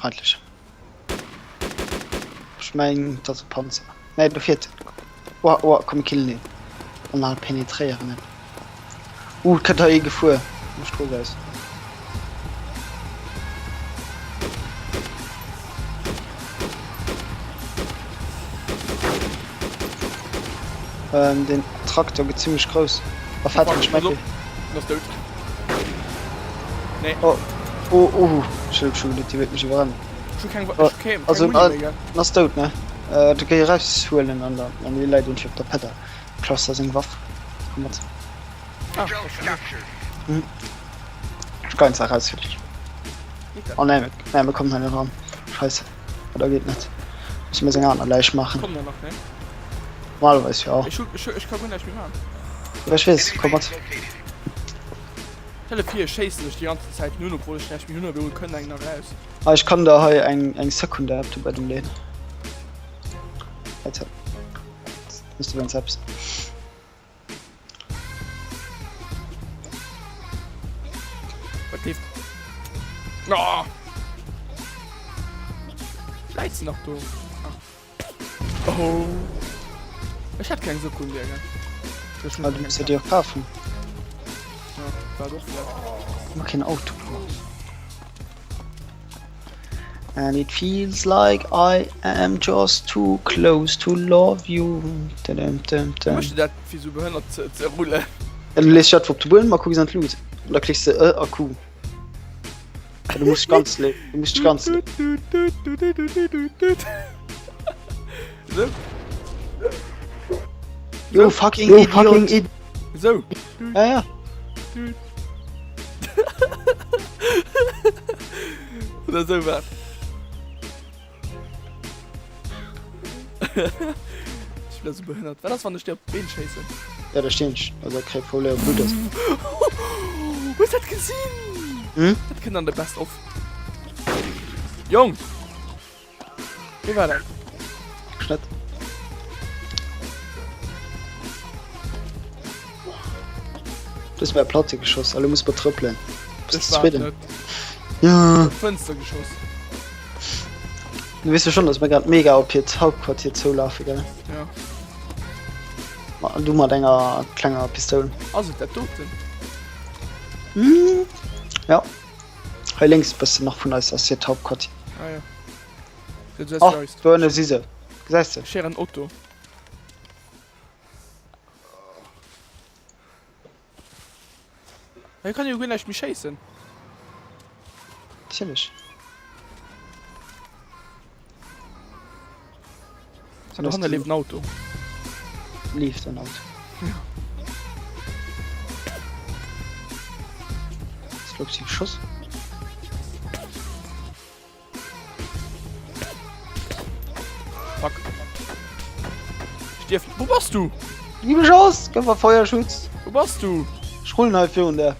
Feindlech. Ech mengen dat ass e Panzer. Nee do fiert en. Oh oh komm mir killen deen. Anal penetréieren en. Uh et kënnt hei ee gefuer vun der Strooss aus. Ähm den Traktor gëtt zimmlech grouss a fett. Ech mengen. En ass dout. Nee. Oh oh oh ech hu geduet dir wéilt mech iwwerrennen. Ech hu keng, ech hu keng, Also keng Muni méi, gell? en ass dout ne? Äh du géi eraushuelen an dann an dee läit iergendwéi op der Pedder. Klaus da seng Waff. Komm mat. Ah, dat ass schon gutt. Mhm. Ech geien se eraus fir dech. Geet dat? Oh nee, nee mir kommen hei net ran. Scheisse. Da geet net. Musse mir seng aner Läich maachen. Kommen der nach, ne? Normalerweis jo. Ech hu, ech hu, ech ka guer näischt méi maachen. Ja, ech weess, komm mat. Stell dir vir, ech schéissen dech déi ganzen Zäit nun, obwuel ech näischt méi hunn, awer kënnt eng nach raus. Ah, ech kann der hei eng, eng Sekundär do bei dem leen. Alter. Muss du ganz selbst. Wat leeft? Oh! Läit se nach do? Ah. Oh. Ech hat keng Sekunde, gell? Ech Ah, du musst dir och kafen. Ja, war doch vielleicht. Immer kein Auto. And it feels like I am just too close to love you. Dum, dum, Wéi dum. méchs du dat fir sou behënnert ze, ze rullen? Ja, du lees just op de Buedem a kucks an d'Lut. An da klicks de E a Q. Ja, du musst ganz le du musst ganz le Sou, You fucking you fucking idiot. sou. Ja, ja. Oder sou wat. Ech bin da sou behënnert. Wat ass wann ech dir op d'Been schéissen? Ja, da stinn ech. Also kréi voll Blutt. Hues dat gesinn? Hm? Dat kënnt an de Best of. Jong! Wéi war dat? Schnëtt. Du hues mir Platte geschoss, elo muss mer trëppelen. Bist du zefridden? Ja. Op d'Fënster geschoss. Du weess jo schon, dass mir grad mega op hiert Hauptquartier zoulafe, gell? Ja. Ma, du mat enger klenger Pistoul. Ass et dat doten? Hm, ja. Hei lénks bëssen nach vun eis ass hiert Hauptquartier. Ah ja. Oh, do ënne si se. Gesäis de? Ech héieren Auto. Hei kann jo guer näischt méi schéissen. Natierlech. Ah, dohanne leeft en Auto. Leeft en Auto. Ja. Ass lo op si geschoss? Fuck. Stierf. Wo bass du? Gib Schoss! Gëff a Feuerschutz! Wo bass du? Ech rullen hei virun der.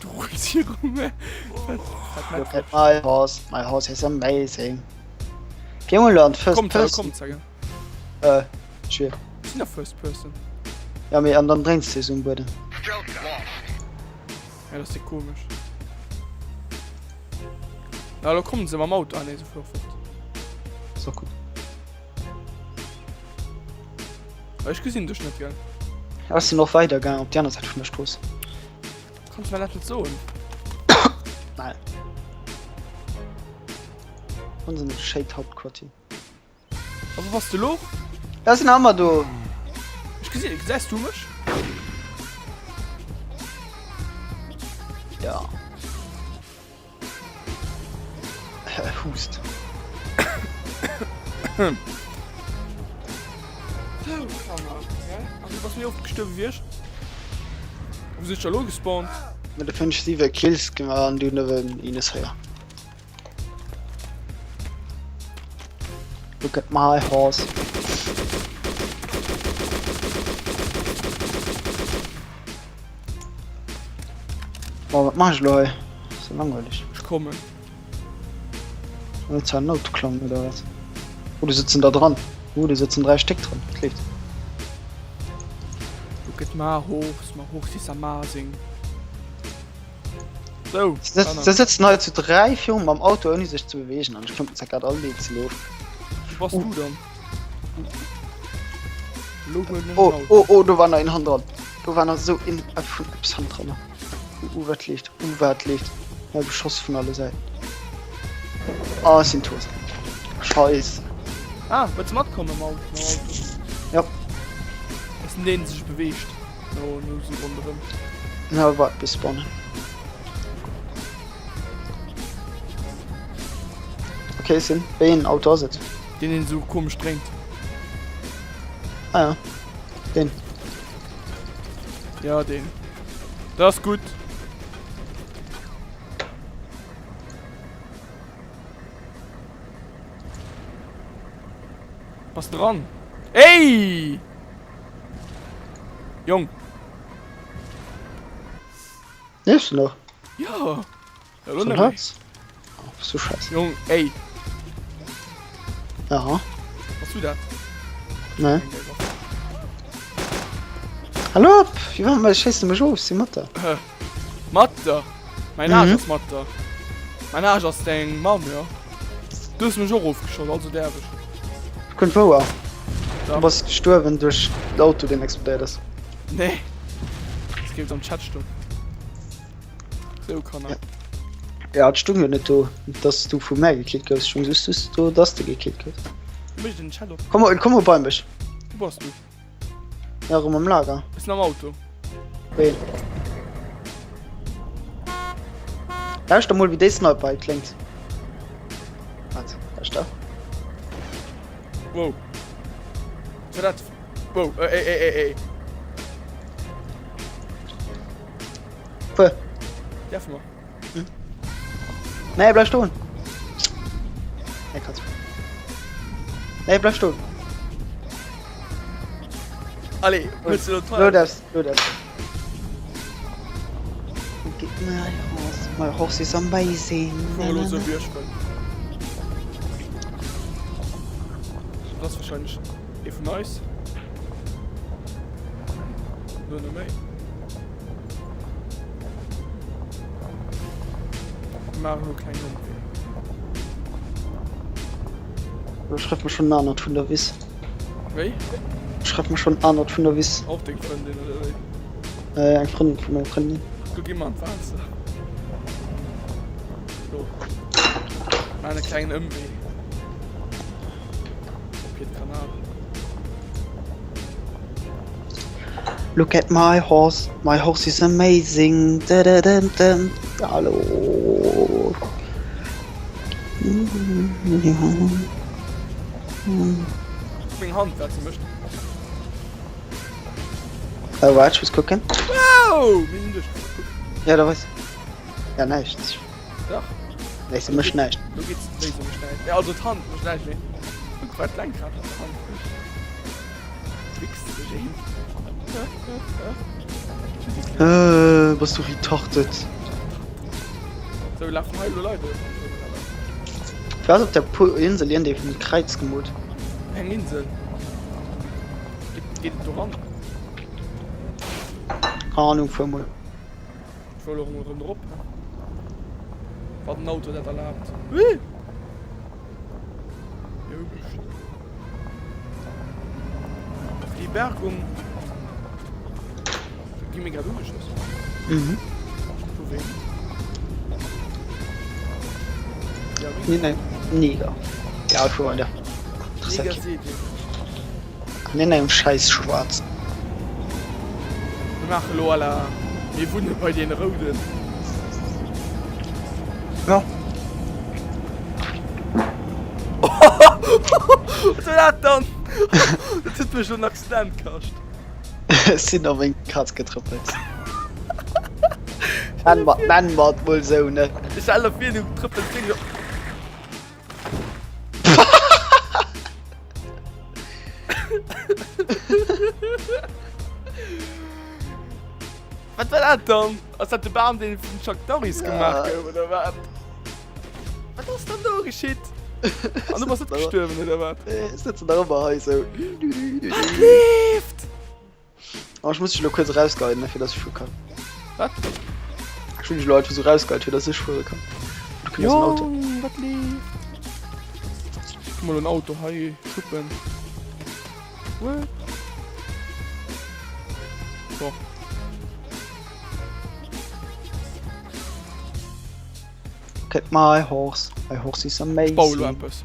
Du rulls hier rum, ey. Look at my horse, my horse is amazing. Geh mol an First Kommt, Person. kommt, sag Äh, schwierig. Sinn der First Person. Ja, mee an dann dréins du se um Buedem. Ja, das ist komisch. Na, da kommen se mam Auto. Ah, nee, se fuere fort. So gutt. Ech gesinn dech net, gell? Ja, ech sinn och weider gaangen op déi aner Säit vun der Strooss. Kanns du mir dat net soen? Nein. Onsen schéit Hauptquartier. A wou bass du lo? Da sinn amer do. Ech gesinn, gesäis du mech? Ja. Hust. Sou, Kanner, gell? An du bass méi oft gestuerwe wéi ech. Wou sinn ech da lo gespawnt? Mat de 5, 7 Kills gemaach an du nëmmen Ines 4. Look at my horse. Oh, wat mach ich lo hei? So langweilig. Ech kommen. Willst du ein Auto klauen oder was? Oh, die sitzen da dran. Oh, die sitzen drei Stück dran. Das liegt. Look at my horse, my horse is amazing. Sou, Se sëtzen hei zu 3 virum mam Auto ouni sech ze beweegen an ech klompen ze grad all Deel ze loof. Wou bass du dann? Lo huelen ech Oh, en Auto. oh, oh, do war nach een hannendran. Do war nach esou een äh, vun eppes hannendran. Uh, uh, wat leeft? Uh, wat leeft? Ja, beschoss vun alle Säiten. Ah, ech sinn tot. Scheiss. Ah, wëlls du matkommen mam Auto? Mam Auto? Ja. Ass den deen sech beweegt? No, no sou ronderëm. Na, waart bis spawnen. Okay, sinn. Wéi een Auto ass et? Deen deen sou komesch dréint. Ah ja. Deen. Ja, deen. Dat ass gutt. Bass dran? Ey! Jong! Liefs du nach? Ja! Ja, lo Schon net méi. Herz? Oh, bist du scheiße. Jong, ey! Ja. Bass du dat? Nee. Hallo op! Wie war mal schéiss du mech of? Si mat der. Mat der? Mäin Aarsch Mhm. ass mat der. Mäin Aarsch ass deng Mamm, jo. Du hues mech och ofgeschoss, also däerf ech. Kënnt wouer. Du Dach. bass gestuerwen duerch den Auto, deen explodéiert ass. Nee. Das géif am Chat stoen. Sou, Kanner. Ja. Ja, et stung jo net do, dass du vu mär gekillt goufs. Stung just just do, dass du gekillt goufs. Méch den Chat op. Komm, komm mol bei mech. Wou bass du? Ja, erëm am Lager. Ech sinn am Auto. Wéi? Lauschter mol, wéi déi Sniper hei kléngt. Wat? Lauschter. Wow. Wat war dat? Wow, ey, ey, ey, ey. Fuer. Därfe mer? Hm? Nee, bleif stoen. Nee, kannst. Nee, bleif stoen. Allez, hues du Lo darfst, lo darfst. Look at my horse, my horse is amazing. Fuer elo sou wéi ech wëll. Dat ass wahrscheinlech ee vun eis. Lo net méi. Mir maachen elo e klengen Ëmwee. Lo schreift mer schonn en anert vun der Wiss. Wéi? Schreift mer schonn en anert vun der Wiss. Och deng Frëndin oder wéi? Äh, eng Frëndin vun menger Frëndin. Do gi mer an d'Waasser. So. Maachen e klengen Ëmwee. Op hiert Kanal. Look at my horse, my horse is amazing. Dududundun. Hallo. Meng Hand, wat se mécht. Äh, waart, ech muss kucken. Wow! Mir sinn duerchgefuer, kuck. Ja, da weis. Ja, näischt. Dach. Nee, se mécht näischt. Do geht's, wéi se mécht näischt. Ja, also d'Hand mécht näischt, mee kuck wat d'Lenkrad an der Hand mécht. Wichst sech een. Äh, bass du retarded. Sou, lafen hei elo Leit oder wat? Du has op der Pu Insel iergendee vun Kräiz gemoolt. Eng Insel? Geet, geet et doran? Keng Ahnung, fuer mol. Ech wëll och emol erëm drop. Wann den Auto dat erlaabt. Hui! Joubescht. Op déi Bergung. Do gi mir grad ugeschoss. Mhm. Vu wem? Ja, wéi? Nee, nee. Neger. Ja, ech fuer weider. Neger seet een. An in engem scheiss Schwarzen. Mir maache lo à la mir wunne bei deene Rouden. Ja. Wat war dat dann? Dat huet mech lo en Accident kascht. Ech sinn op eng Kaz getrëppelt. Nenn mer, nenn mer et mol sou, ne? Ech stell der vir, du trëppels wierklech op. Wat war dat dann? Ass dat de Bam, deen vum Chuck Norris gemaach gouf, oder wat? Wat ass dann do geschitt? An du bass net gestuerwen, oder wat? Ech sëtzen nach ëmmer hei esou. Wat leeft? Oh, ech muss dech elo kuerz erausguiden, ne, fir dass ech fuere kann. Wat? Ech. Ech hunn dech elo einfach sou rausgeheit, fir dass ech fuere kann. Du kënns en Auto. Jong, wat leeft? Ech mol en Auto hei schuppen. What? So. Look at my horse. My horse is Ech baue lo amazing. eppes.